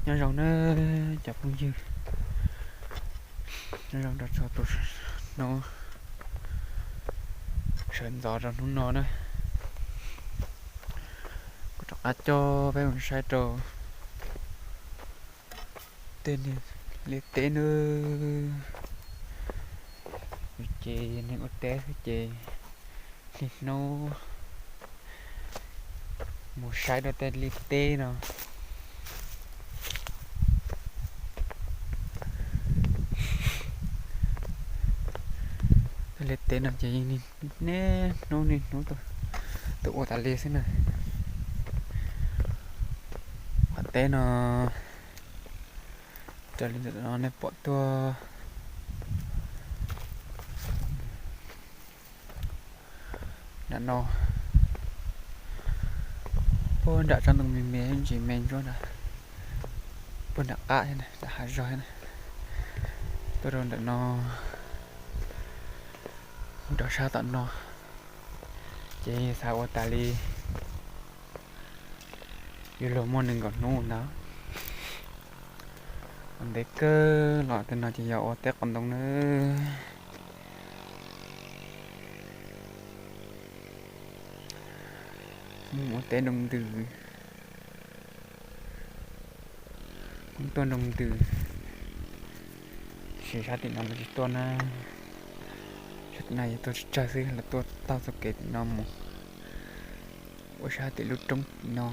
Nyob zoo nawb cov phooj ywg, nyob zoo rau txhua tus hnub sawv ntxov rau hnub no na. Kuv rov qab coj peb mus saib rau tej liaj teb nawb. Ces neeg ua teb xwb ces niaj hnub mus saib rau tej liaj teb no. Tej liaj teb no ces yeej niaj hnub niaj hnub tuaj ua tas li xwb na. Qhov teb no raws li ntawm no nej pom tuaj nram no, puag nram tsob ntoo me me ntsis me ntsuab na, puag nram qab thiab nram hav zog thiab na, tuaj rau ntawm no mus rau sab tom no, ces xav ua tas li yuav luag muaj nees nkaum hnub ntawd. Ua ntev kawg los tej no ces yog ua teb qos ntoo nawb. Mus ua teb nroo ntws, mus tuaj nroo ntws, tiam sis sab tim no lawv tsis tuaj na. Sab tim no yog tuaj tsawg tsawg xwb, lawv tuaj taug txoj kev tim no mus ua sab tim lub roob tim no,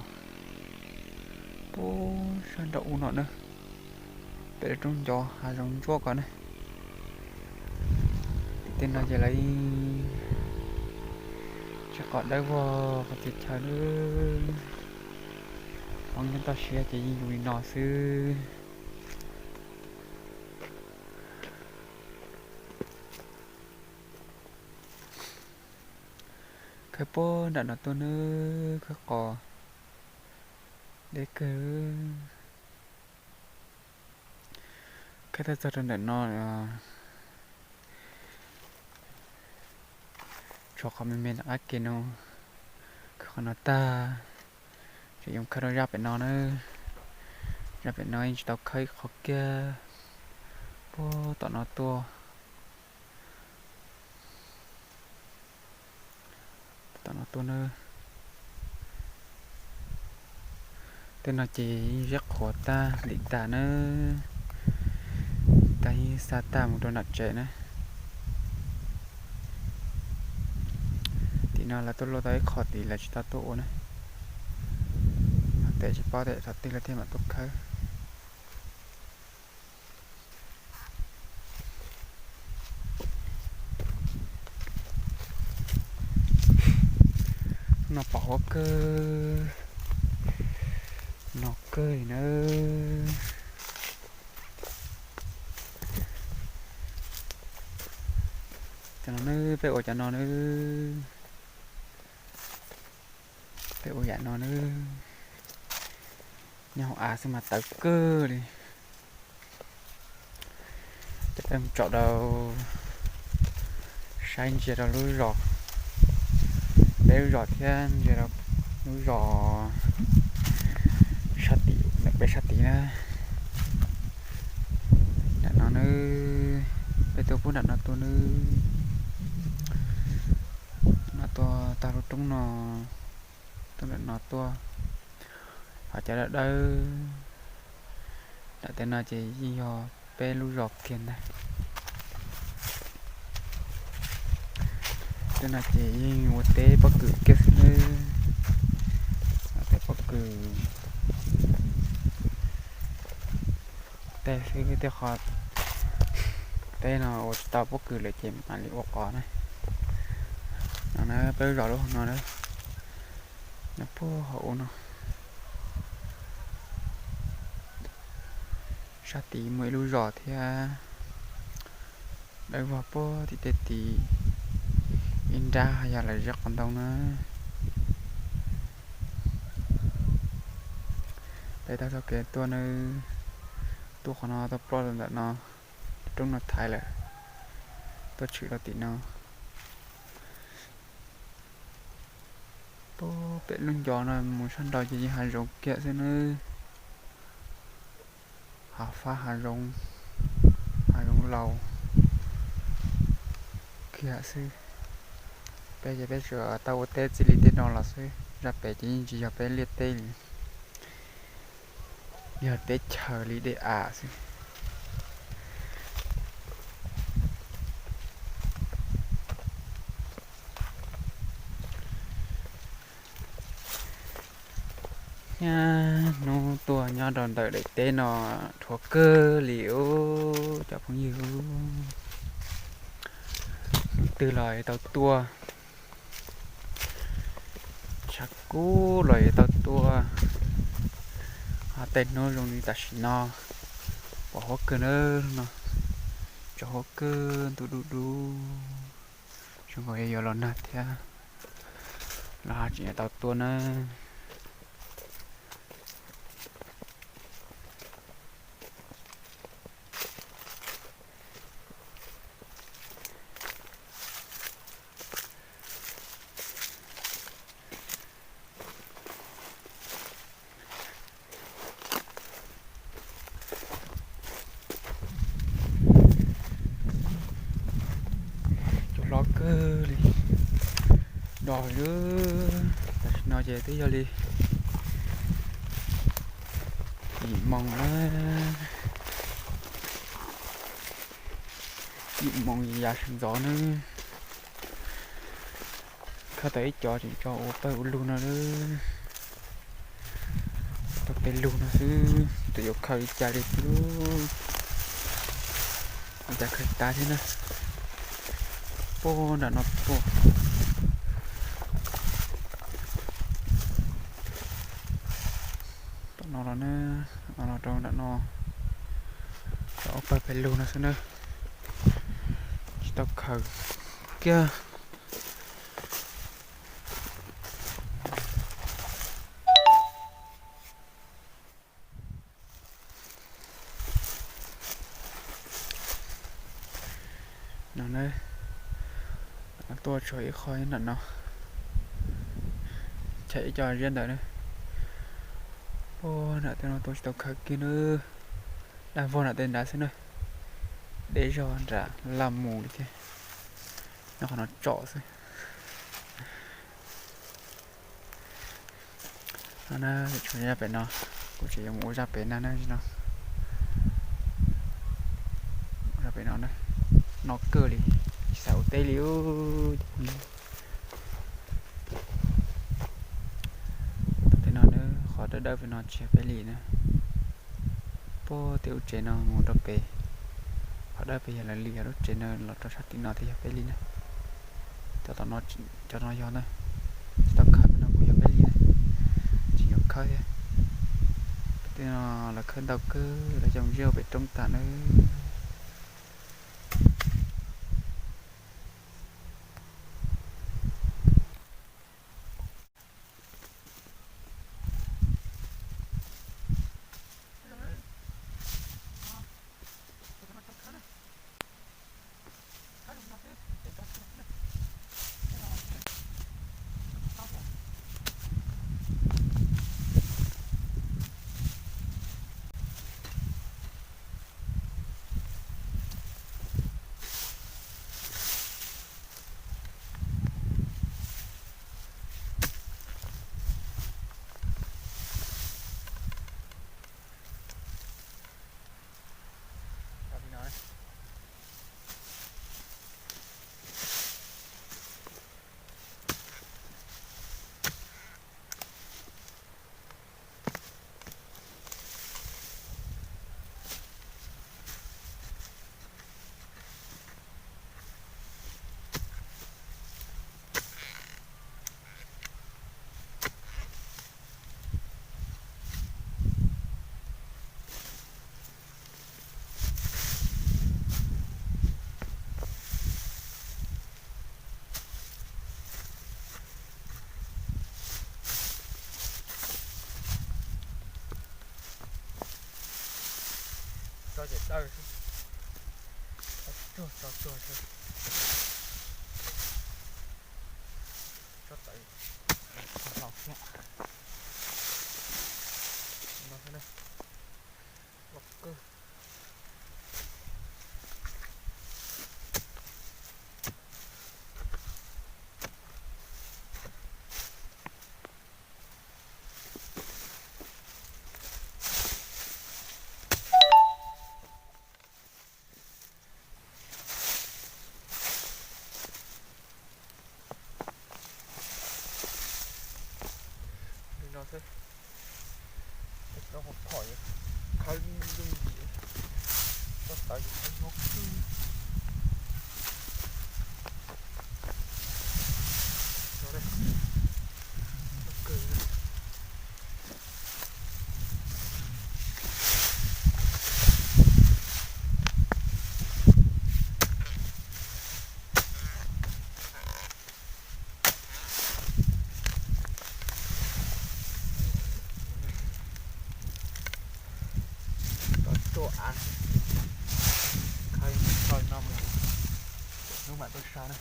puag sab nraum ub no na, pem lub roob ncov hav zoov ntsuab ko na. Tim tej no ces lawv tsis qos dawb vog qhov txhia chaw na. Hmoob nyob toj siab ces yeej zoo li no xwb. Khawb puag nram no tuaj nawb, khawb qos deb kawg. Khawb tau txog rau ntawm no, tshuav qhov me me nram qab ke no, khawb qhov no tag, tseem yuav khawb rau zaj pem no na. Zaj pem no yeej tsis tau khawb ib qho kiag, puag tom no tuaj. Tom no tuaj na. Tej no ces yeej zeb qhuav tag lim tas na, tas yeej xa tag mus rau nram tsev na. Tim no lawv tuaj luaj tau ib qho tid lawv tsis tau tuaj ua na. Tes tsis paub tias thaum twg lawv thiaj mam tuaj khawb. No pom huab kawg, no kawg li nawb. Cov no nawb, peb ua cov no nawb. Peb ua yam no nawb. Nyob hauv av xwb mas tawv kawg li. Ces peb mus tsom rau, saib ntsia rau lub zos, peb lub zos thiab ntsia rau lub zos sab tim, ntawm peb sab tid na. Nram no nawb, peb tuaj pub nram no tuaj nawb. No tuaj tag lub roob no, tuaj nram no tuaj. Ho cov dawb dawb nram tej no ces yeej yog peb lub zos kiag ntag. Tej no ces yeej ua teb pob kws kiag xwb nawb. Teb pob kws, tej xwb tej qho, teb no ua tsis tau pob kws lawm ces mam li ua qos na. No na peb lub zos lub hauv no na, nyob puag hauv ub no. Sab tid muaj ib lub zos thiab, dawb vog puag tim tej tid, ib nrab yog lawv zeb qos ntoo na. Peb taug txoj kev tuaj nawb, tuaj qhov no tuaj ploj rau ntawm no, roob no thaiv lawm, tuaj tshwm rau tim no. Puag pem lub ncov no mus sab nraud ces yeej hav zoov kiag xwb nawb. Hav fab hav zoov, hav zoov laus kiag xwb. Peb ces peb tsuas tau ua teb txij li tej no los xwb, zaj pem ces yeej tsis yog peb liaj teb li, yog teb chaws li dej av xwb. Niaj hnub tuaj nyob rau ntawm daim teb no dhuav kawg li os cov phooj ywg. Hnub twg los yuav tau tuaj, tshav kub los yuav tau tuaj. Ho tej hnub zoo li tam sim no, pom huab kawg na, no tsaus huab kawg ntuj dub dub, zoo nkaus yuav los nag thiab, los ho tseem yuav tau tuaj na. Cua hlob kawg li, do li. Tam sim no ces twb yog li yim moos na, yim moos yav sawv ntxov na. Khawb tau ib co tseem tso ua pawg ua lug no, tau peb lug no xwb, tsis yuav khawb li cas li xwb. Ua cas khawb tas thiab na. Puag nram no tuaj, tom no los na, no los rau nram no, tso ua pawg peb lug no xwb na, tsis tau khawb kiag. No na, tuaj tshuav ib qho nram no, chais ib co ziab ntawd na. Puag nram tej no tuaj tsis tau khawb kiag na, dag vog nram tej nrad xwb na, deb zog nram laj mus li thiab, nyob qhov no tsom xwb. No na, tshuav zaj pem no, kuv tseem yuav mus ua zaj pem na, no, zaj pem no, no kawg li, tsis xav ua teb li. Tom tej no na, qhov dawb dawb pem no tsis yog peb li na. Puag tej lub tsev no mus rau pem, qhov dawb pem yog lawv li, yog lub tsev no los rau sab tim no thiaj yog peb li na. Cov no, cov no yog na, tsis tau khawb no kuj yog peb li na, tsis yog khawb thiab. Tej no lawv khawb ntau kawg, lawv coj mus ziab pem roob tag na. Tso ces tawg, tso tuag, tso tuag xwb. Tso tawv, tso hlau thiab. No xwb na, loj kawg. Rau qhov phom khawb lwj lwj, toj tawv ces khawb nyuaj kawg. Tau tuaj av, khawb mus txog no mus, hnub mam tuaj so na.